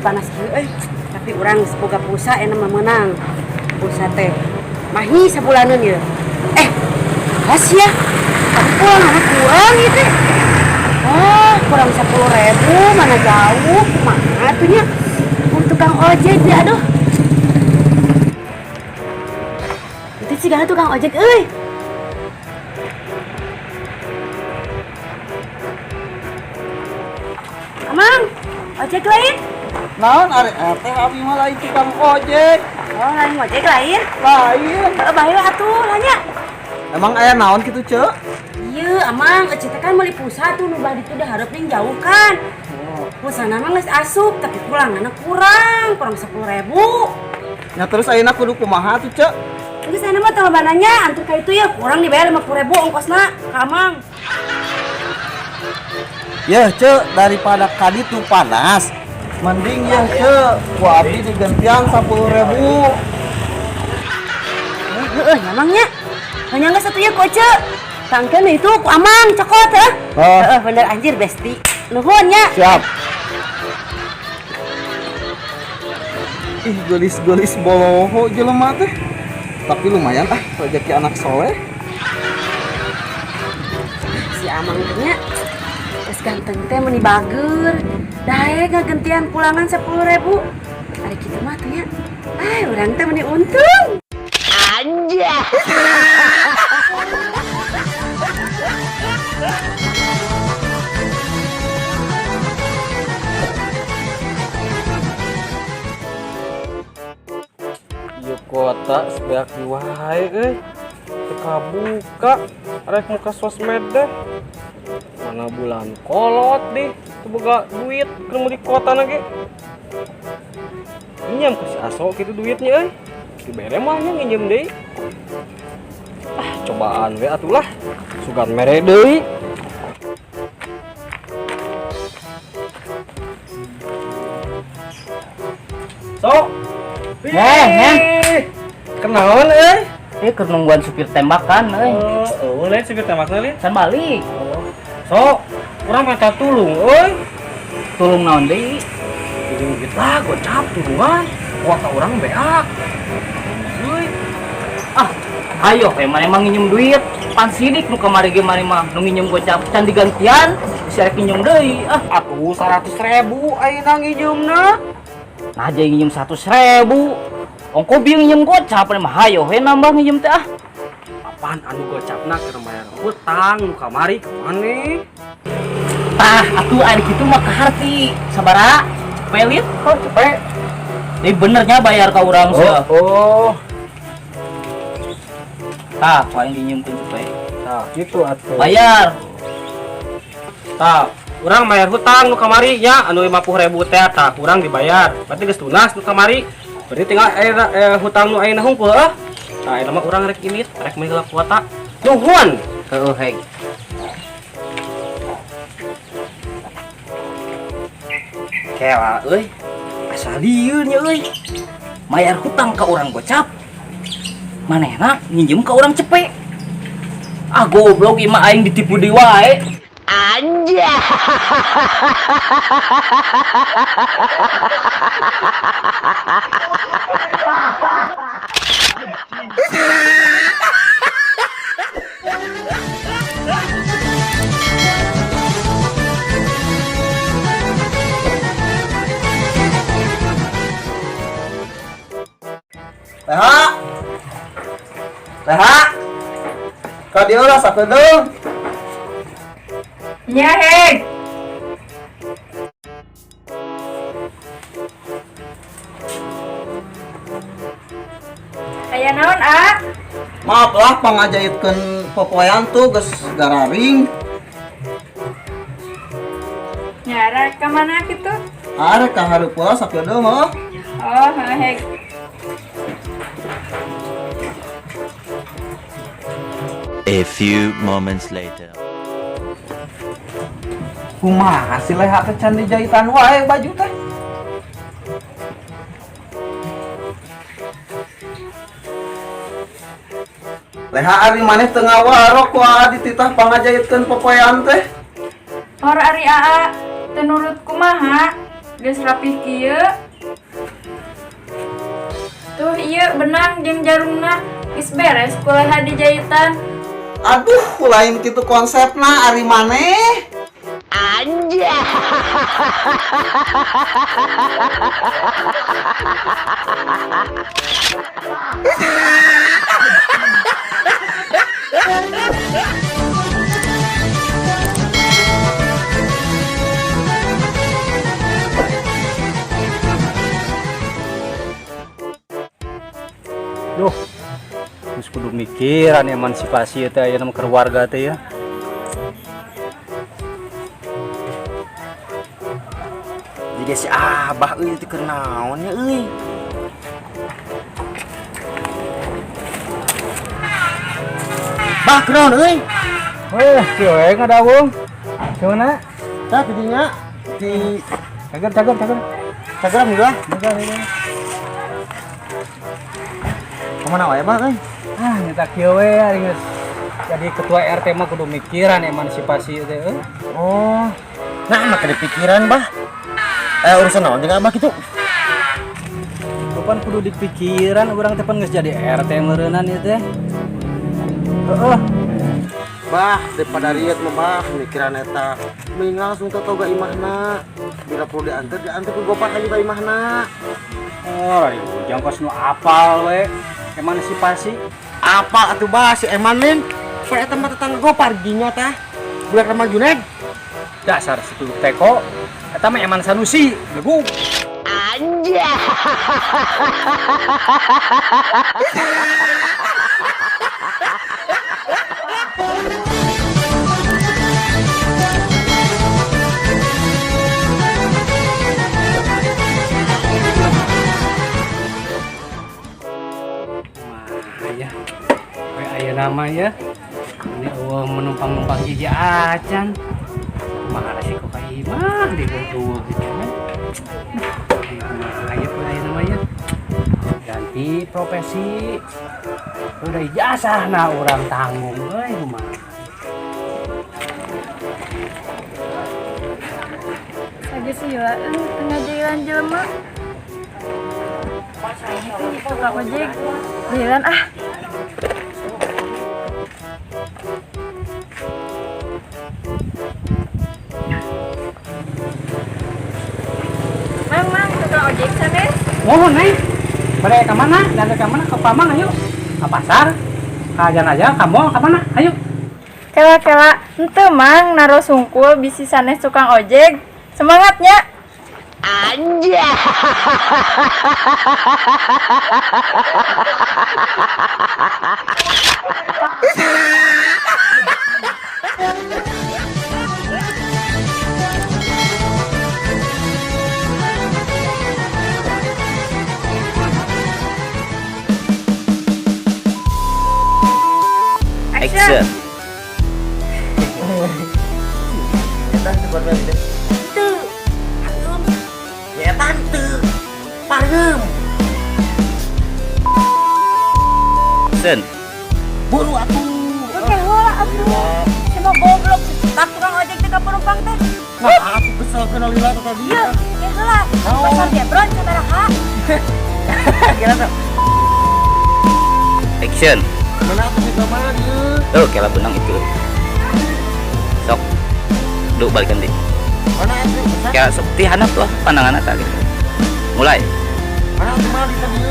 Panas kieu euy. Tapi urang geus boga pulsa, enak mah meunang. Pulsa teh mahi sabulaneun ieu. Eh, awas ya. Tapi pulang anak kurang ieu teh. Oh, kurang 10.000, mana jauh, kumaha tuh nya? Mun tukang ojek dia, aduh. Itu sih tukang ojek euy. Amang, ojek lain? Naon ari teh, abi mah lain tukang ojek. Oh, lain ojek lain? Lain. Heeh, bae atuh nanya. Emang aya naon kitu, Ceu? Iya, Amang, ece teh kan meuli pulsa tuh nu badi tuh dihareup ning jauh kan. Pulsana mah geus asup, tapi kulanganna kurang, kurang 10.000. Ya terus ayeuna kudu kumaha tuh, Ceu? Geus, ayeuna mah tong nanya, antur ka itu ya, kurang dibayar 50.000 ongkosna ka Amang. Ya, Ceu, daripada kaditu panas. Mending ya, Ceu, ku abdi digantian 10.000. Heeh, emangnya. Hanya geus atuh ya ku ece. Tangkeun itu ku Amang cokot heuh. Oh. Heeh, bener anjir besti. Nuhun nya. Siap. Ih, gelis-gelis boloho jelema teh. Tapi lumayan ah, rezeki anak soleh. Si Amang teh nya geus ganteng teh meuni bager. Daek ngagentian pulangan 10.000. Ari kitu mah tuh nya. Ah, urang teh meuni untung. Anjay. Ieu kuota sebeak di wae euy. Teu kabuka rek muka sosmed deh. Mana bulan kolot deh, teu boga duit keur meuli kuota ge. Nginjem ke si Aso kitu duitnya euy. Dibere mah nya nginjem deui. Ah, cobaan we atulah. Sugan mere deui. So. Eh, eh. Kenaon euy? Eh, keur nungguan supir tembakan euy. Oh, lain supir tembakna lain. Can balik. So, urang minta tulung euy. Tulung naon deui? Tulung duit lah, gocap tulungan. Kuota urang beak. Euy. Ah, ayo we maneh mah nginjem duit. Pan sidik nu kamari ge maneh mah nu nginjem gocap can digantian, bisa rek nginjem deui. Ah, Atuh 100.000 ayeuna nginjemna. Nah, aja nginjem 100.000. Ongko bieu nginjem gocap maneh mah hayo we nambah nginjem teh ah. Apaan anu gocapna keur bayar hutang nu kamari ka maneh? Tah, atuh ari kitu mah kaharti. Sabaraha? Cepet? Oh, cepet. Deui benernya bayar ka urang sia. Oh. Tah, ku aing dinjemkeun cepet. Tah, kitu atuh. Bayar. Tah, urang bayar hutang nu kamari nya anu 50.000 teh, tah urang dibayar. Berarti geus lunas nu kamari. Berarti tinggal hutang nu ayeuna hungkul ah. Tah, ayeuna mah urang rek indit, rek meuli heula kuota. Nuhun. Heueuh, heg. Kela euy. Asa lieur nya euy. Mayar hutang ka urang gocap. Manehna nginjem ka urang cepet. Ah, goblok ieu mah aing ditipu deui wae. Anjay. Leha. Leha. Ka dieu lah sakedeung. Nya, heg. Aya naon, ah? Maaf lah, pangajaitkeun popoean tuh geus gararing. Nyara ka mana kitu? Arek ka hareup heula sakedeung heuh. Oh, heuh, heg. A few moments later. Kumaha si Leha teh can dijahitan wae baju teh? Leha, ari maneh teu ngawarok ku aa dititah pangajaitkeun popoean teh? Or ari aa teu nurut kumaha? Geus rapih kieu. Tuh ieu benang jeung jarumna geus beres kuliah di jahitan. Aduh, lain kitu konsepna ari maneh. Duh, geus kudu mikiran emansipasi teh aya nama keluarga teh ya. Jika si Abah euy teh keur naon nya euy. Bah keur naon euy? Weh, kieu we ngadawung. Gimana? Tah di dinya di Cager, cager, cager. Cageran udah. Cager, cager. Kemana wae bah euy? Ah, nyata kieu we ari geus jadi ketua RT mah kudu mikiran emansipasi teh euy. Oh. Nah, mah kena pikiran bah. Urusan naon jeung Abah kitu? Kapan kudu dipikiran urang teh pan geus jadi RT meureunnan ieu teh. Heeh. Bah, daripada riet mah bah, mikiran eta. Mending langsung totoga imahna. Bila perlu diantar, diantar ku Gopar aja ka imahna. Oh, ari ujang kos nu apal we emansipasi. Apa atuh bah si Eman lin? Pan eta mah tetangga Gopar dinya tah. Budak Ramal Junaid. Dasar situ teko. Eta mah Eman Sanusi, begu. Wah, ya. We aya nama ya. Ini eueuh menumpang-numpang hiji acan. Kumaha sih kok ka imah di eueuh gitu kan. Kumaha aya we aya nama ya. Ganti profesi. Udah ijazah nah urang tanggung euy kumaha. Lagi sih lah, tengah jalan jelema. Tukang ojek, jalan ah. Mang, mang, tukang ojek sanes. Mohon neng, pada ke mana? Dan ke mana? Ke Pamang ayo. Ke pasar, ke ajan aja, ke mall, ke mana? Ayo. Kela kela, ente mang naro sungkul bisi sanes tukang ojek. Semangatnya. Action. Eta teu bener teh. Teu. Ya tante. Pareum. Action. Buru atuh. Oke, heula atuh. Cuma goblok tak tukang ojek teh ka penumpang teh. Nah, aku kesel kena lila teh tadi. Ieu, ke heula. Pasar Jebron sabaraha? Kira tuh. Action. Mana atuh di mana ieu? Tuh, kela benang itu. Sok. Duh, balikan deh. Mana atuh? Kela sok ti handap tuh pandangan eta gitu. Mulai. Mana atuh mana di tadi?